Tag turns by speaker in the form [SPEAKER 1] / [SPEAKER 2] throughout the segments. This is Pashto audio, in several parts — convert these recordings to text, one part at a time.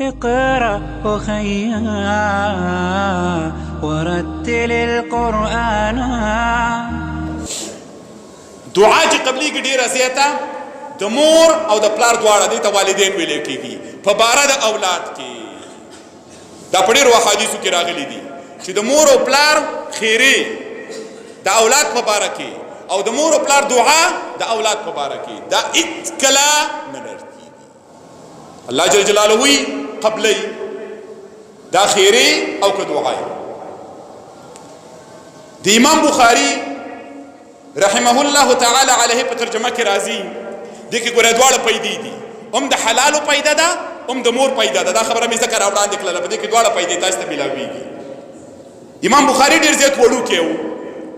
[SPEAKER 1] اقرأ أخيا ورتل القرآن.
[SPEAKER 2] دعا چې قبليږي ډیره زیاته د مور او د پلار دواړه، دې ته والدین ویل کېږي په باره د اولاد کې. دا په ډېرو احادیثو کې راغلي دي چې د مور او پلار خیرې د اولاد په باره کې او د مور او پلار دعا د اولاد په باره کې دا هېڅکله نه لري. الله جل جلاله وی قبلې دا خیره او که دعای. د امام بخاری رحمه الله تعالی علیه په ترجمه کې راځي، د کې ګوره دواړه پیدې دي، هم د حلالو پیدا ده هم د مور پیدا ده. دا خبره مې ځکه راوړاندې کړله، په دې کې دواړه پیدې تاسو ته ملاویږي. امام بخاری ډېر زیات وړوکی و،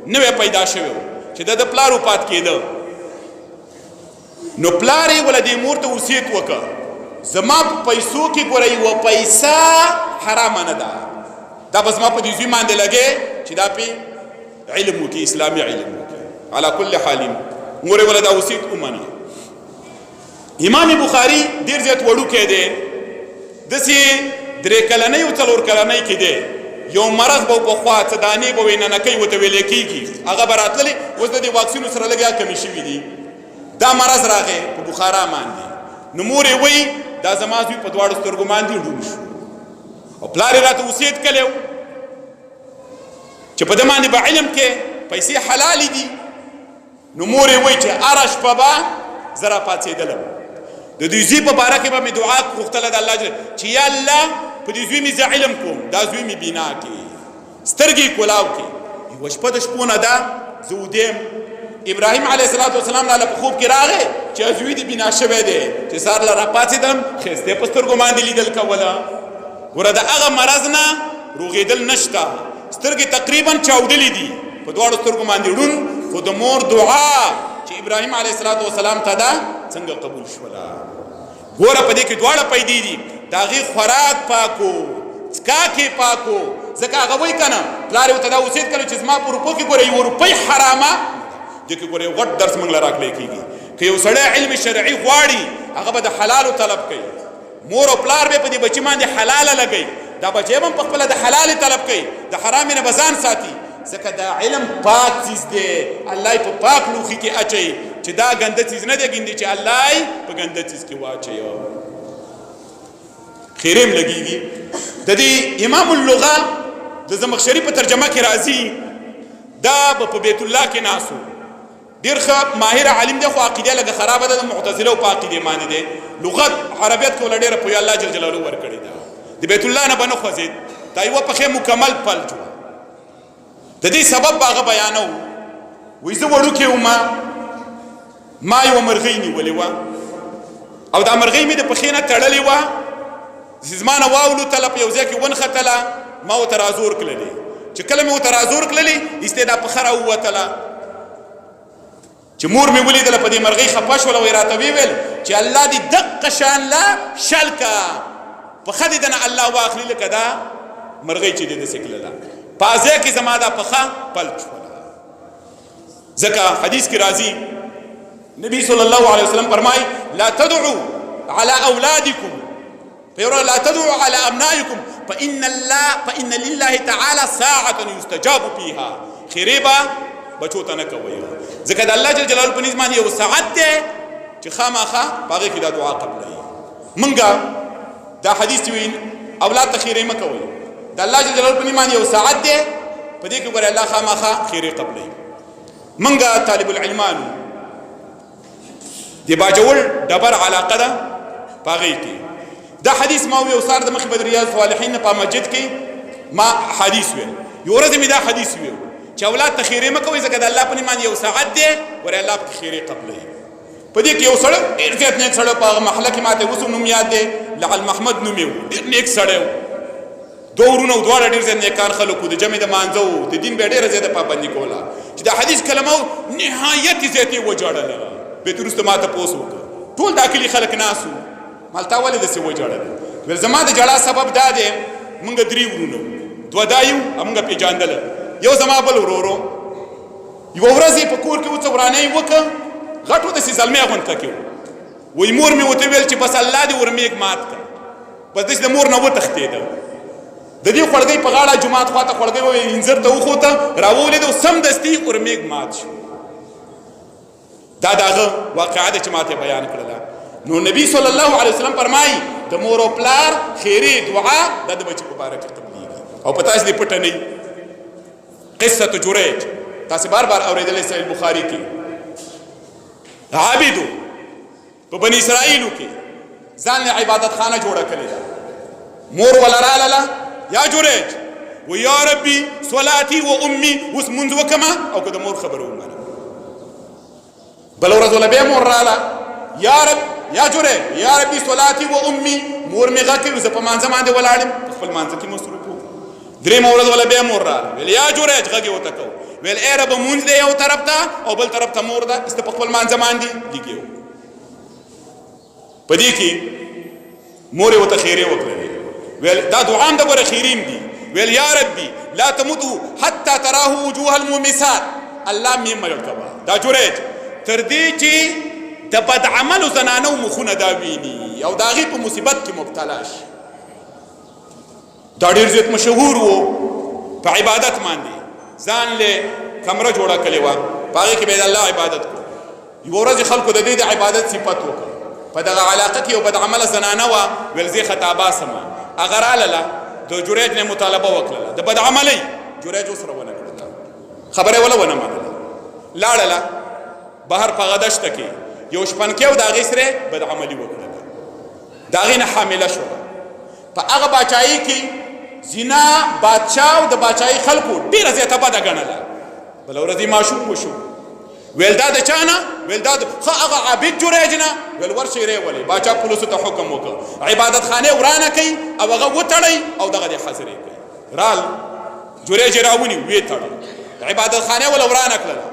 [SPEAKER 2] نوی پیدا شوی و چې د پلار وفات کېده، نو پلار یې وله دې مور ته وصیت وکړ، زما په پیسو کې ګوره یوه پیسه حرامه نه ده، دا به زما په دې زوی باندې لګې چې دا پې علم وکړي، اسلامي علم وکړي. علی کل حال مور یې وله دا وصیت ومنه. امام بخاری ډېر زیات وړوکی دی، داسې درې کلنۍ او څلور کلنۍ کې دی، یو مرض به پخوا څه دانې به وي، ننکۍ ورته ویلی کېږي، هغه به راتللې، اوس د دې واکسینو سره لږ کمې شوي دي. دا مرض راغی په بخارا باندې، نو مور یې وایي دا زما زوی په دواړو سترګو باندې ړوند شو، او پلار یې راته وصیت کړی و چې په ده باندې به علم کې پیسې حلالې دي. نو مور یې وایي چې هره شپه به زه راپاڅېدلم، د دې زوی په باره کې به مې دعا غوښتله د الله جل چې یا الله په دې زوی مې زه علم کوم، دا زوی مې بنا کړي، سترګې کولاو کې. یوه شپه د شپو نه ده، زه ویده یم، ابراهیم علیه السلام راله په خوب کې راغی چې زوی دې بنا شوی دی. چې سهار له راپاڅېدم، ښایسته په سترګو باندې لیدل کوله. ګوره د هغه مرض نه روغېدل نشته، سترګې تقریبا چاودلې دي، په دواړو سترګو باندې ړوند، خو د مور دعا چې ابراهیم علیه السلام ته ده څنګه قبول شوله. ګوره په دې کې دواړه پیدې دي، د هغې خوراک پاکو، څکاک یې پاکو، ځکه هغه وایي که نه پلار یې ورته دا وصیت کړی چې زما په روپو کې ګوره یوه روپۍ حرامه. دې کې ګوره یو غټ درس موږ له راکړی کېږي، که یو سړی علم شرعي غواړي هغه به د حلالو طلب کوي، مور او پلار به په دې بچي باندې حلاله لګوي، دا بچی به هم په خپله د حلالې طلب کوي، د حرامې نه به ځان ساتي، ځکه دا علم پاک څیز دی، الله یې په پاک لوښي کې اچوي، چې دا ګنده څیز نه دی ګندي چې الله یې په ګنده څیز کې واچوي، خیرې هم لګېږي. د دې امام اللغه د زمخشري په ترجمه کې راځي، دا به په بیت الله کې ناست و، ډېر ښه ماهر عالم دی، خو عقیده لږه خرابه ده، د معتزله په عقیدې باندې دی، لغت عربیت کې ولا ډېره پوهه الله جل جلاله ورکړې ده. د بیت الله نه به نه خوځېد، دا یوه پښه مکمل فلج وه. د دې سبب به هغه بیانو، وایي زه وړوکی وم، ما یوه مرغۍ نیولې وه او دا مرغۍ مې د پښې نه تړلې وه، چې زما نه واولوتله په یو ځای کې ونښتله، ما ورته رازور کړلې، چې کله مې ورته رازور کړلې ایسته دا پښه راووتله. چې مور مې ولیدله په دې مرغۍ خفه شوله، وایي راته ویې ویل چې الله دې دقه شان له شل که پښه دې دنه الله واخلي لکه دا مرغۍ چې دې داسې کړله، په ځای کې زما دا پښه پلټ شوله. ځکه حدیث کې راځي نبی صلی الله علیه وسلم فرمای لا تدعو على اولادکم، پیرو لا تدعو على ابنائکم فإن الله فإن لله تعالى ساعة يستجاب فيها. خیرې به بچو ته نه کوئ، ځکه د الله جل جلاله په نزد باندې یو ساعت دی چې خامخا په هغې کې دا دعا قبلوي. مونږه دا حدیث چې وایي اولاد ته خیرې مه کوئ، د الله جل جلاله په نزد باندې یو ساعت دی، په دې کې ګوره الله خامخا خیرې قبلوي. مونږه طالب العلمانو د باجوړ ډبر علاقه ده، په هغې کې دا حدیث ما ویو، سهار د مخې به د ریاض صالحین په مسجد کې ما حدیث ویل، یو ورځ مې دا حدیث ویو چې اولاد ته خیرې مه کوئ، ځکه د الله په نوم باندې یو ساعت دی، ګورې الله پکې خیرې قبلوي. په دې کې یو سړی ډېر زیات نیک سړی په هغه محله کې، ماته اوس هم نوم یاد دی، لعل محمد نوم یې و، ډېر نیک سړی و، دوه ورونه و، دواړه ډېر زیات نیکان خلک وو، د جمع د مانځه وو، د دین به یې ډېره زیاته پابندي کوله. چې دا حدیث کلمه و نهایت یې زیاتې وژړله. بیا ترې وروسته ما تپوس وکړ، ټول دا کلي خلک ناست وو، مال تا ولې داسې وژړل؟ ویل زما د ژړا سبب دا دی، مونږ درې ورونه وو، دوه دا یو او مونږ پېژندله، یو زما بل ورور و. یوه ورځ یې په کور کې و څه ورانی یې وکړه، غټ و داسې زلمی غونته کې و، وایي مور مې ورته ویل چې بس الله دې ورمېږ مات کړه. بس داسې د مور نه وتښتېده. د دې خوړګۍ په غاړه جومات خواته خوړګۍ وه، انځر ته وخوته، راولېده او سمدستي اورمېږ مات شو. دا د هغه واقعه ده چې ماته بیان کړله. نو نبی صلی الله علیه وسلم فرمایي د مور او پلار خیرې دعا دا د بچي په باره کې قبلېږي. او په تاسو دې پټه نه قصه جریج تاسو بار بار اورېدلې، صحیح بخاري کې عابدو په بني اسرائیلو کې ځان له عبادت خانه جوړه کړې ده. مور ولا رالاله یا جریج و یا ربي صلاتي و امي، اوس مونځ وکمه او که د مور خبره ومنم؟ بل ورځ ولا بیا مور راله، یا رب یا جریج یا ربي صلاتي و امي، مور مې غږ کوي، زه په مانځه باندې ولاړ یم، په خپل مانځه کې مصروف وم. درېیمه ورځ ولا بیا مور راله، ویل یا جریج، غږ یې ورته کو، ویل ای ربه مونځ دی یو طرف ته او بل طرف ته مور ده، ست په خپل مانځه باندې لګیو. په دې کې مور یې ورته خیرې وکړلې، ویل دا دعا هم د ګوره خیریم دي، ویل یا ربي لا تموتو حتی تراه وجوه المومسات، الله مې مړ کوه دا جریج تر دې چې د بد عملو زنانو مخونه دا ویني او د هغې په مصیبت کې مبتلا شي. دا ډیر زیات مشهور وو په عبادت باندې، ځان له کمره جوړه کړې وه، په هغې کې به د الله عبادت کو. یوه ورځ خلکو د دې د عبادت صفت وکړ. په دغه علاقه کې یو بدعمله زنانه وه، ویل زه خطا باسم. هغه رالله د جریج نه مطالبه وکړله د بدعملۍ، جریج ورسره ونه کړله، خبره یې وله ونه منله. لاړله بهر په هغه دشته کې یو شپنکی او د هغې سره بدعملي وکړله، د هغې نه حامله شوله. په هغه باچایي کې زنا بادشاه او د باچایي خلکو ډېره زیاته بده ګڼله. بله ورځ یې ماشوم وشو، ویل دا د چا نه؟ ویل دا د ښه هغه عابد جریج نه. ویل ورشئ ریولئ. باچا پولیسو ته حکم وکړ عبادت خانه ورانه کوي او هغه وتړئ او دغه دې حاضرې کوي. رال جریج یې راونیو، ویې تړل، عبادت خانه وله ورانه کړله.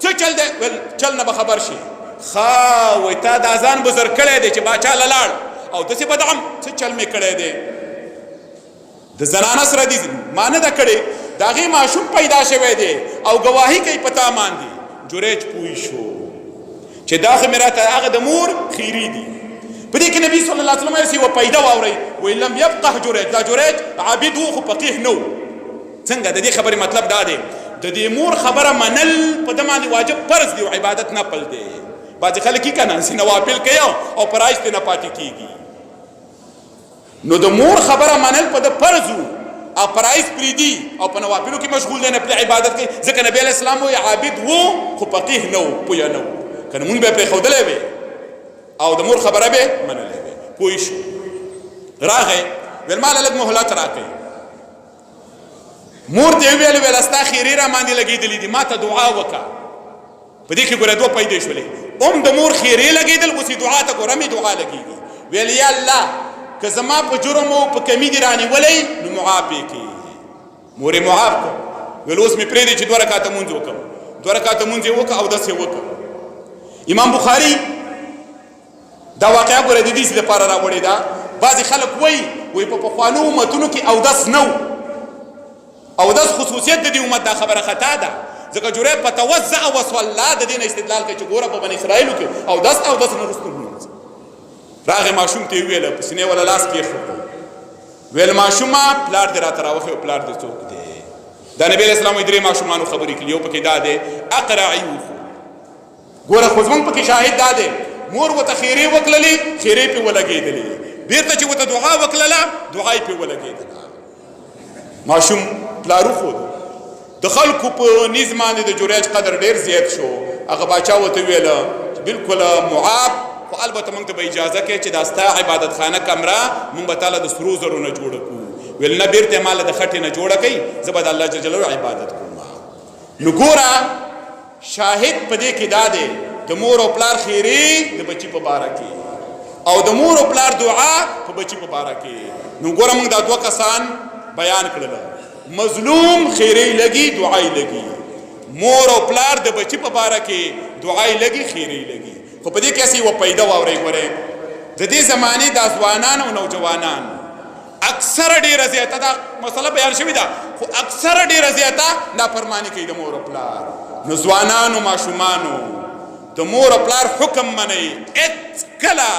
[SPEAKER 2] څه چل دی؟ ویل چل نه به خبر شي. ښه وایي تا دا ځان بزر کړی دی چې باچا له لاړ او داسې بدعم څه چل مې کړی دی د زنانه سره دي، ما نه ده کړې، د هغې ماشوم پیدا شوی دی او ګواهي کوي په تا باندې. جریج پوه شو چې دا خو مې راته هغه د مور خیرې دي. په دې کې نبی صلی الله علیه وسلم یې یوه پیدا واورئ، وایي لم یفقه جریج، دا جریج عابد و خو فقیه نه و. څنګه؟ د دې خبرې مطلب دا دی د دې مور خبره منل په ده باندې واجب فرض دی او عبادت نفل دی. بعضې خلک یې که نه چې نوافل کوي او فرایض ترې نه پاتې کېږي. نو د مور خبره منل په ده فرض وو او فرایض پرېږدي او په نوافلو کې مشغول دی، نفلي عبادت کوي، ځکه نبی علیه السلام وایي عابد وو خو فقیه نه وو، پوه نه وو، که نه مونږ به یې پرېښودلی وی او د مور خبره به منلی وی. پوه شو، راغی ویل ما له لږ مهلت راکړئ. مور ته یې وویل، ویل ستا خیرې را باندې لګېدلې دي، ما ته دعا وکړه. په دې کې ګوره دوه پیدې شولې، هم د مور خیرې لګېدل، اوس یې دعا ته ګوره مې دعا لګېږي. ویل یا الله که زما په جرم او په کمي دې رانیولی نو معاف یې کړې. مور یې معاف کړ. ویل اوس مې پرېږدې چې دوه رکعته مونځ وکړم. دوه رکعته مونځ یې وکړ، اودس یې وکړ. امام بخاري دا واقعه ګوره د دې لپاره راوړې ده، بعضې خلک وایي وایي په پخوانو امتونو کې اودس نه و، اودس خصوصیت د دې امت، دا خبره خطا ده، ځکه جریب په توضع وصلا د دې نه استدلال کوي چې ګوره په بني اسرائیلو کې اودس اودس نه وروسته لمونځ. راغی ماشوم ته یې وویل، په سینې وله لاس کېښود، ویل ماشومه پلار دې راته راوښیه، پلار دې څوک دی؟ دا نبی علیه السلام درې ماشومانو خبرې کړي، یو پکې دا دی اقرعي وخو. ګوره خو زمونږ پکې شاهد دا دی مور ورته خیرې وکړلې، خیرې پې ولګېدلې، بیرته چې ورته دعا وکړله دعا یې پې ولګېدله. ماشوم پلار وښود. د خلکو په نیز باندې د جریج قدر ډېر زیات شو. هغه باچا ورته وویل چې بالکل معاف، خو البته موږ ته به اجازه کوې چې دا ستا عبادتخانه کمره موږ به تاله د سرو زرو نه جوړه کړو. ویل نه، بیرته یې ماله د خټې نه جوړه کړئ، زه به د الله جل جلاله عبادت کوم. نو ګوره شاهد په دې کې دا دی د مور او پلار خیرې د بچی په باره کې او د مور او پلار دعا په بچی په باره کې. نو ګوره موږ دا دوه کسان بیان کړل، مظلوم خیرې لګي دعای لګي، مور او پلار د بچی په باره کې دعای لګي خیرې لګي. خو په دې کې هسې یوه پیده واورئ، ګورئ د دې زمانې دا ځوانان او نوجوانان اکثره ډیره زیاته دا مسله بیان شوې ده، خو اکثره ډیره زیاته نافرماني کوي د مور او پلار. نو ځوانانو ماشومانو د مور او پلار حکم منئ، هېڅکله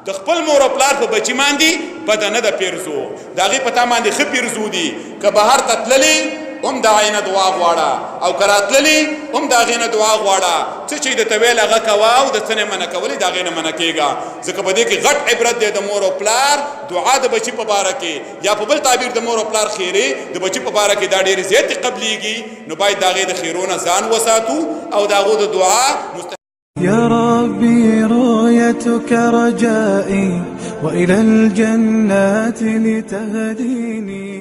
[SPEAKER 2] د خپل مور او پلار په بچی باندې بده نه ده پیرزو، د هغې په تا باندې ښه پیرزو دي. که بهر ته تللی هم د هغې نه دعا غواړه، او که راتللی هم د هغې نه دعا غواړه. څه چې درته ویل هغه کوه، او د څه نه منع کولې د هغې نه منع کېږه، ځکه په دې کې غټ عبرت دی. د مور او پلار دعا د بچي په باره کې، یا په بل تعبیر د مور او پلار خیرې د بچي په باره کې، دا ډېرې زیاتې قبلیږي. نو باید د هغې د خیرو نه ځان وساتو او د هغو د دعا مستحق.
[SPEAKER 1] يا ربي رؤيتك رجائي وإلى الجنات لتهديني.